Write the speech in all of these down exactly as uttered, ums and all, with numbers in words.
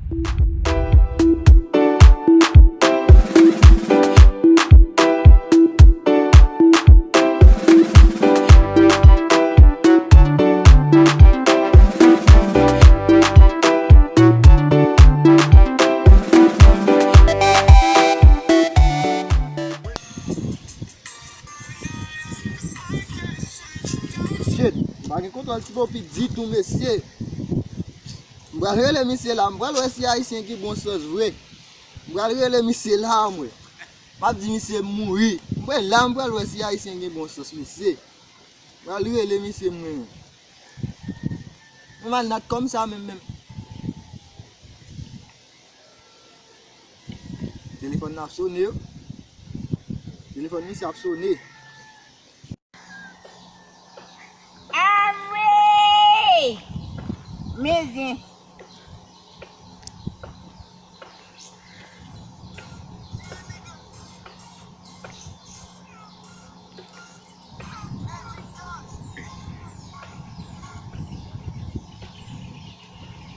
Shit, m pa gen kontwòl Ti Popi ditou, mesye. M pral rele misye la, m pral wè si Ayisyen gen bon sans vre. M pral rele misye la, mwen. M ap di misye mouri. Mwen la, m pral wè si Ayisyen gen bon sans, mesye. M pral rele misye, mwen. Mwen mal nat kòm sa, menm, menm. Telefòn nan ap sone, yo. Telefòn misye ap sone. Amwey! Men zen.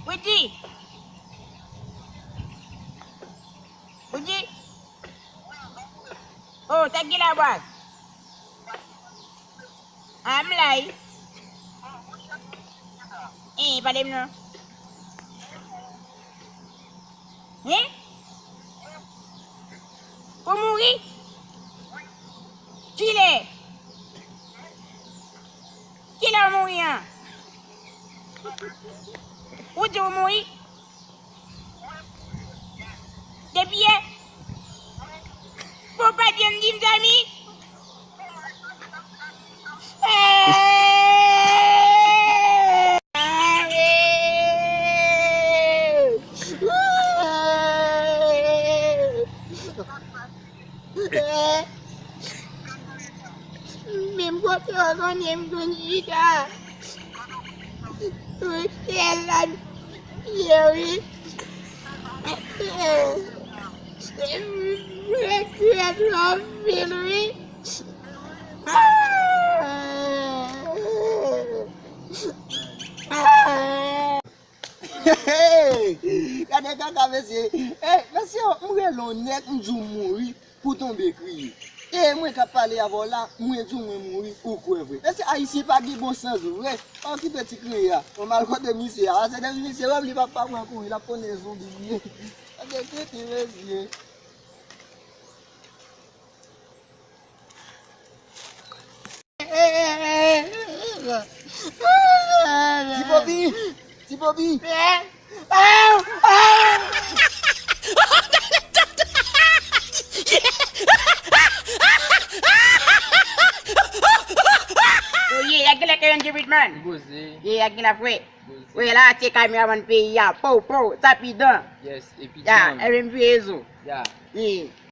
Bouji! Bouji! Oh, sa k gen la, baz? Ah, m la wi. Eh, pale m non. Hein? Ou mouri? Kilè? Kilè ou mouri an? Ou di ou mouri? Depi yè? Bon, pa di m, di m zanmi. Menm kote w konnen m konn chita. Wi, syèl la, ye wi. Mwen trè anpil, wi. Gade kaka, mesye. Ey, mesye, m rele w nèt, m di w mouri. Pou tonbe kriye. E mwen k ap pale avè w la, mwen di w mwen mouri, ou kwè vre. Mesye, Ayisyen pa gen bon sans vre. Pa okipe ti kriye a. Mwen m al kote misye a. Pase depi misye wè m, li p ap pa pran kouri, l ap konnen zonbi li ye. Gade tenten, mesye. Ti Popi! Ti Popi! Oye, y a genlè ke yon djibit man. Poze. Ye, y a genlè frè. Poze. Wi, la, se kameraman peyi a. Pow, pow, tapidan. Yes, epi ya, dan. L M V Ezo. Ya. Ye.